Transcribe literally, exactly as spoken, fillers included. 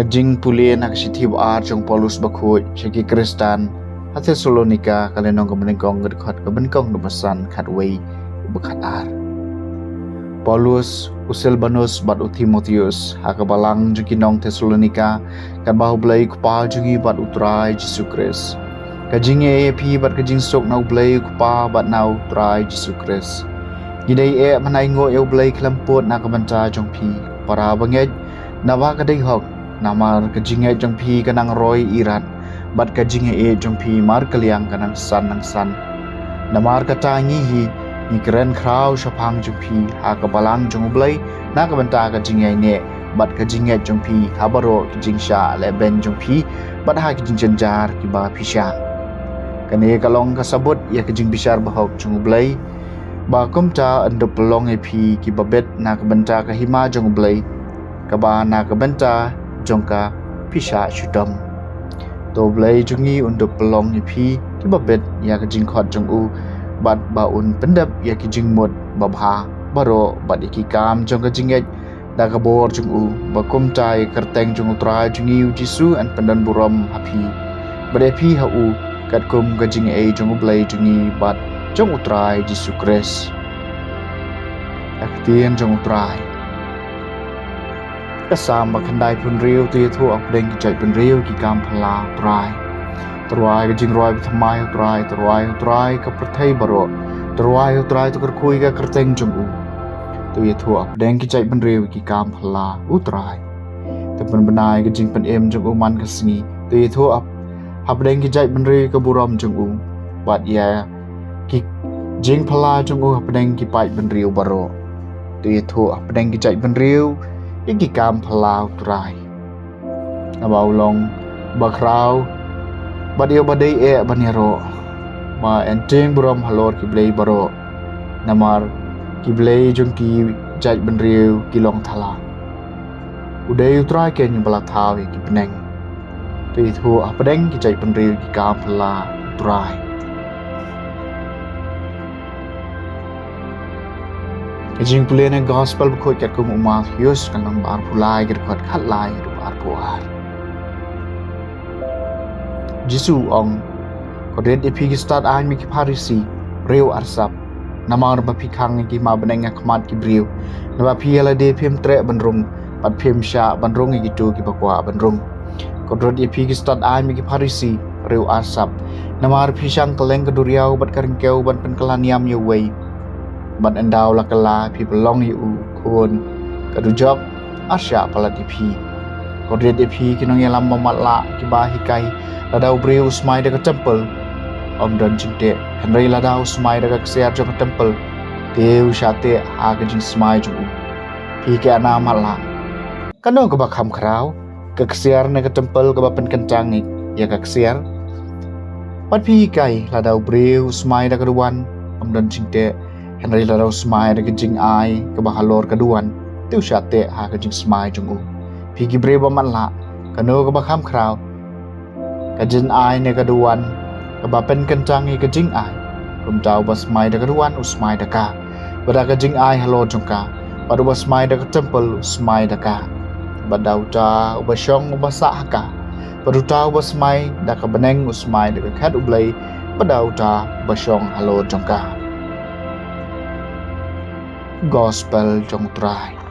Ka jingpule na ka shithi ba ar jong Paulus bakhuid sha ki Khristan ha Thessalonika, ka lynnong kaba nyngkong, ka dkhot kaba nyngkong, kaba san, khatwei, bad khatar. Paulus, u Silbanus bad u Timotheus, ha ka balang jong ki nong Thessalonika, katba ha U Blei U Kpa jong ngi bad U Trai Jisu Khrist. Ka jingïaid ïa phi bad ka jingsuk na U Blei U Kpa bad na U Trai Jisu Khrist. Ngi dei eh ban ainguh ïa U Blei khlem pud na ka bynta jong phi, para bangeit, naba ka dei hok, namar ka jingngeit jong phi ka nang roi irat, bad ka jingïaid jong phi markylliang ka nang san nang san. Namar kata ngi hi, ngi kren khraw shaphang jong phi ha ka balang jong U Blei, na ka bynta ka jingïaineh bad ka jingngeit jong phi ha baroh ki jingshah lehbeiñ jong phi, bad ha ki jingjynjar kiba phi shah. Kane ka long ka sabut ïa ka jingbishar bahok jong U Blei, ba kumta yn dup pynlong ïa phi kiba bit na ka bynta ka hima jong U Blei, kaba na ka bynta jong ka phi shah shitom. To U Blei jong ngi un dup pynlong ïa phi kiba bit ïa ka jingkhot jong u, bad ba un pyndep ïa ki jingmut babha baroh bad ïa ki kam jong ka jingngeit da ka bor jong u, ba kumta ïa ka kyrteng jong U Trai jong ngi U Jisu yn pyndonburom ha phi, bad ïa phi ha u, katkum ka jingaiei jong U Blei jong ngi bad jong U Trai Jisu Khrist. Ka ktien jong U Trai. Ka Salm ba khyndai phew hynriew. To ïathuh hapdeng ki jaitbynriew ki kam phylla U Trai. To rwai ka jingrwai bathymmai ha U Trai, to rwai ha U Trai ko pyrthei baroh. To rwai ha U Trai, to kyrkhu ïa ka kyrteng jong u. To ïathuh hapdeng ki jaitbynriew ki kam phylla U Trai. To pynbna ïa ka jingpynim jong u man ka sngi. To ïathuh hap-, hapdeng ki jaitbynriew ka burom jong u, bad ïa ki jingphylla jong u hapdeng ki paidbynriew baroh. To ïathuh hapdeng ki jaitbynriew ïa ki kam phylla U Trai. Naba u long uba khraw bad ïa uba dei eh ban ïaroh, ba yn tieng burom halor ki blei baroh. Namar ki blei jong ki jaitbynriew ki long thala. U dei U Trai keiñ uba la thaw ïa ki bneng. To ïathuh hapdeng ki jaitbynriew ki kam phylla U Trai. Ka jingpule na ka gospel bakhuid katkum u Mathaios, ka lynnong ba arphew lai, ka dkhot khatlai haduh ba arphew ar. Jisu u ong, Khublei ïa phi ki stad aiñ bad ki Pharisi, briew arsap. Namar ba phi khang ïa ki hima bneng ha khmat ki briew, naba phi ïa lade phim treh ban rung, bad phim shah ban rung ïa kito kiba kwah ban rung. Khublei ïa phi ki stad aiñ bad ki Pharisi, briew arsap. Namar phi shang kylleng ka duriaw bad ka ryngkew ban pynkylla niam ïa uwei, bad ynda u la kylla phi pynlong ïa u khun ka dujok, ar shah palat ïa phi. Khublei ïa phi ki nongïalam ba matlah kiba hikai, lada u briew u smai da ka templ, ym don jingteh, hynrei lada u smai da ka ksiar jong ka templ, te u shah teh ha ka jingsmai jong u. Phi ki ana matlah, kano kaba kham khraw, ka ksiar ne ka templ kaba pynkyntang ïa ka ksiar? Bad phi hikai, lada u briew u smai da ka duwan, ym don jingteh, hynrei lada u smai da ka jingai kaba halor ka duwan, te u shah teh ha ka jingsmai jong u. Phi ki briew ba matlah, kano kaba kham khraw, ka jingai ne ka duwan kaba pynkyntang ïa ka jingai? Kumta uba smai da ka duwan u smai da ka, bad da ka jingai halor jong ka, bad uba smai da ka templ u smai da ka, bad da uta uba shong uba sah ha ka, bad uta uba smai da ka bneng u smai da ka khet U Blei, bad da uta uba shong halor jong ka. Gospel jong U Trai.